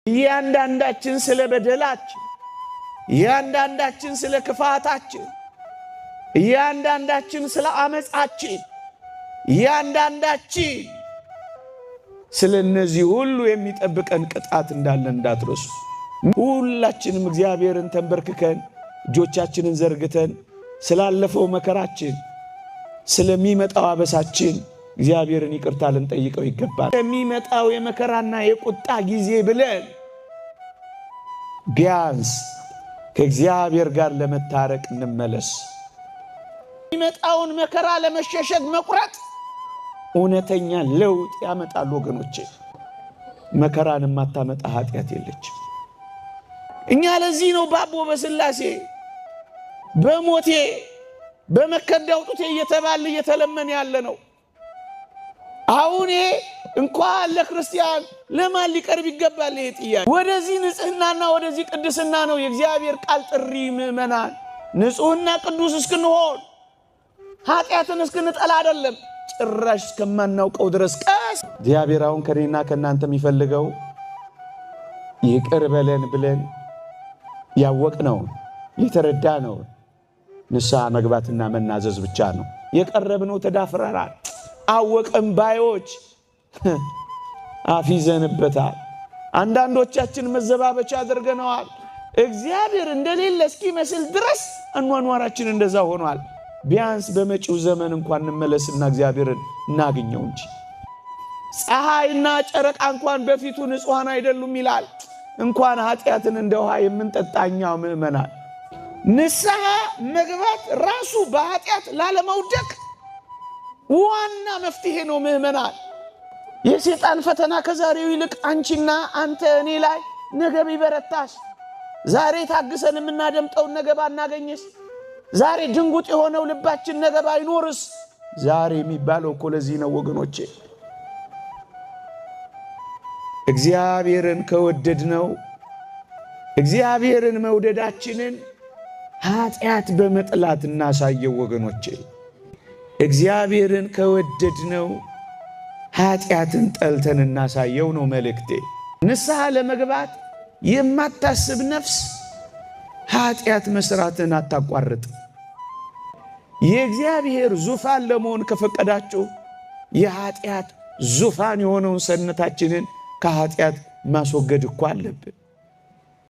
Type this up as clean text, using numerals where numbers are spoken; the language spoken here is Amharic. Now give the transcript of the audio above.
እያንዳንዳችን ስለ በደላችን፣ እያንዳንዳችን ስለ ክፋታችን፣ እያንዳንዳችን ስለ አመፃችን፣ እያንዳንዳችን ስለ እነዚህ ሁሉ የሚጠብቀን ቅጣት እንዳለ እንዳትረሱ። ሁላችንም እግዚአብሔርን ተንበርክከን እጆቻችንን ዘርግተን ስላለፈው መከራችን፣ ስለሚመጣው አበሳችን እግዚአብሔርን ይቅርታ ልንጠይቀው ይገባል። የሚመጣው የመከራና የቁጣ ጊዜ ብለን ቢያንስ ከእግዚአብሔር ጋር ለመታረቅ እንመለስ። የሚመጣውን መከራ ለመሸሸግ መቁረጥ እውነተኛ ለውጥ ያመጣል። ወገኖቼ፣ መከራን የማታመጣ ኃጢአት የለችም። እኛ ለዚህ ነው ባቦ በስላሴ በሞቴ በመከዳው ጡቴ እየተባለ እየተለመን ያለ ነው። አሁን ይሄ እንኳን ለክርስቲያን ለማን ሊቀርብ ይገባል? ይሄ ጥያቄ ወደዚህ ንጽህናና ወደዚህ ቅድስና ነው የእግዚአብሔር ቃል ጥሪ። ምእመናን ንጹሕና ቅዱስ እስክንሆን፣ ኃጢአትን እስክንጠላ አይደለም፣ ጭራሽ እስከማናውቀው ድረስ ቀስ እግዚአብሔር አሁን ከኔና ከእናንተ የሚፈልገው ይቅር በለን ብለን ያወቅነውን የተረዳነውን ንስሐ መግባትና መናዘዝ ብቻ ነው። የቀረብነው ተዳፍረናል። አወቅን ባዮች አፍ ይዘንበታል። አንዳንዶቻችን መዘባበቻ አድርገነዋል። እግዚአብሔር እንደሌለ እስኪመስል ድረስ አኗኗራችን እንደዛ ሆኗል። ቢያንስ በመጪው ዘመን እንኳን እንመለስና እግዚአብሔርን እናግኘው እንጂ። ፀሐይና ጨረቃ እንኳን በፊቱ ንጹሐን አይደሉም ይላል። እንኳን ኃጢአትን እንደ ውሃ የምንጠጣኛው ምእመናን፣ ንስሐ መግባት ራሱ በኃጢአት ላለመውደቅ ዋና መፍትሄ ነው። ምእመናን፣ የሴጣን ፈተና ከዛሬው ይልቅ አንቺና አንተ እኔ ላይ ነገ ቢበረታስ? ዛሬ ታግሰን የምናደምጠውን ነገ ባናገኝስ? ዛሬ ድንጉጥ የሆነው ልባችን ነገ ባይኖርስ? ዛሬ የሚባለው እኮ ለዚህ ነው ወገኖቼ። እግዚአብሔርን ከወደድነው እግዚአብሔርን መውደዳችንን ኃጢአት በመጥላት እናሳየው ወገኖቼ። እግዚአብሔርን ከወደድነው ኃጢአትን ጠልተን እናሳየው ነው መልእክቴ። ንስሐ ለመግባት የማታስብ ነፍስ ኃጢአት መስራትን አታቋርጥ። የእግዚአብሔር ዙፋን ለመሆን ከፈቀዳችሁ የኃጢአት ዙፋን የሆነውን ሰውነታችንን ከኃጢአት ማስወገድ እኮ አለብን።